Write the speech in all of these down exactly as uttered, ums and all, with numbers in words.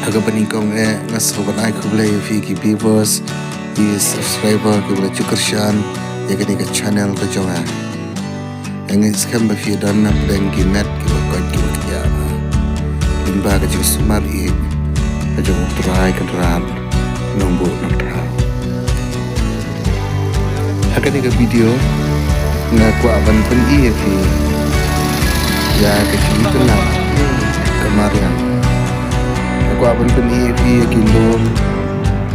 Ha kaba nyngkong eh nga sngewbha ban ai khublei ïa phi ki viewers, ki subscriber kiba la ju kyrshan ïa kane ka channel ka jong nga. Nga ngeit skhem ba phi don na pdeng ki met kiba koit kiba khiah lyngba ka jingsumar ïeit ka jong U Trai Kynrad Nongbuh Nongthaw. Ha kane ka video nga kwah ban pyni ïa phi ïa ka jingïatynnad ka mariang. Nga kwah ban pyni ïa phi ïa ki lum,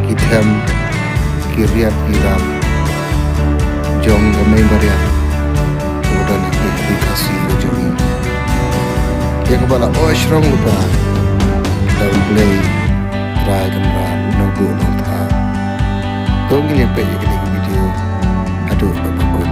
ki them, ki riat ki ram jong ka mei mariang kaba don ha ki ri Khasi ka jong ngi, ïa kaba la oi shrong lypa da U Blei Trai Kynrad Nongbuh Nongthaw. To ngin ïa peit ïa kane ka video haduh kaba kut.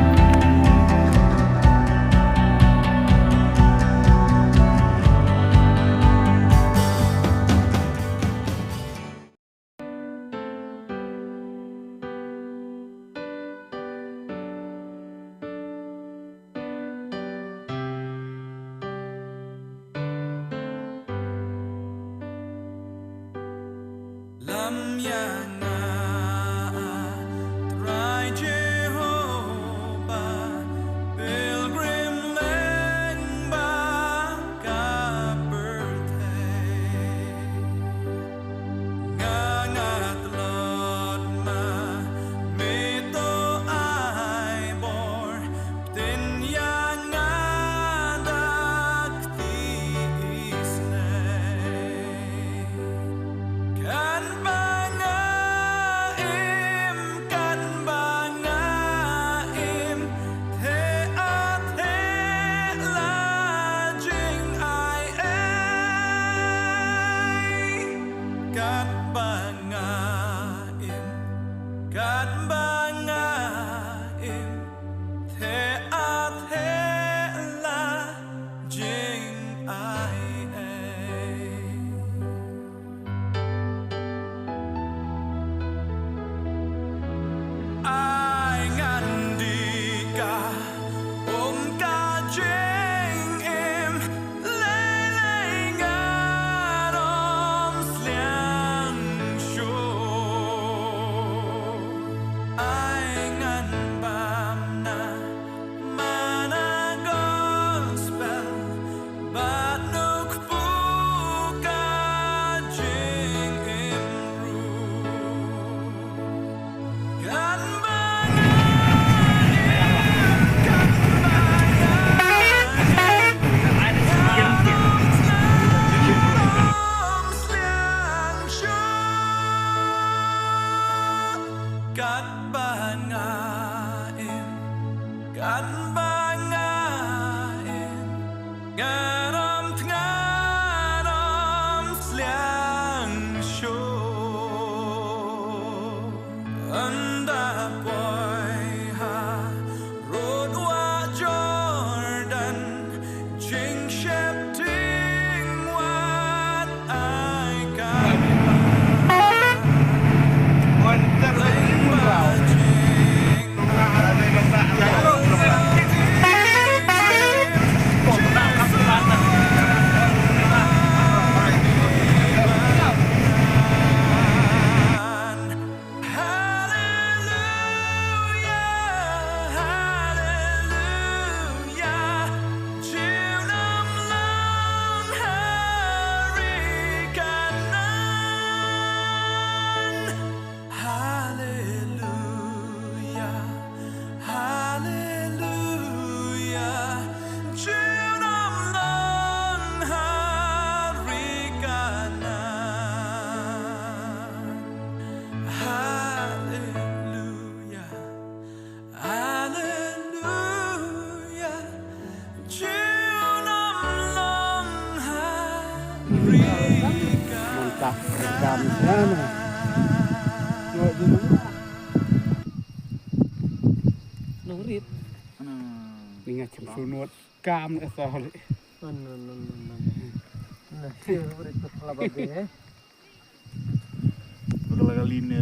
Lam ïa nga, Trai Jehobah, pilgrim lyngba ka pyrthei. Nga nga tlot ma me to ai bor, ktien ïa nga da kti isnei. Kan ba nga im, kan ba nga im, the a the la jingai ei. Kan ba nga im, kan ba nga im, the a the la jingai ei. Ai ngan dih ka um ka jingim, lei lei ngan ym sliang shuh. Ai ngan bam na mana gospel bad nukpu ka jingim ruh. Kan ba nga im, kan ba nga im, kan ba nga im, sliang shuh. Kan ba nga im, kan ba nga im, ngan ym, ngan ym sliang shuh. Ynda poi ha rud wah Jordan, jingsheptieng wat ai ka. Haleluya, haleluya, junom long ha ri Kanaan. Haleluya, haleluya, junom long ha ri Kanaan. Haleluya, haleluya, junom long ha ri Kanaan. Mantap, mantap. Nongrit. Ni nga chim sunut kam ne soli. Nun, nun, nun, nun, nun. Nah, sir, beri tu pala babe, eh. Bakal kali ni.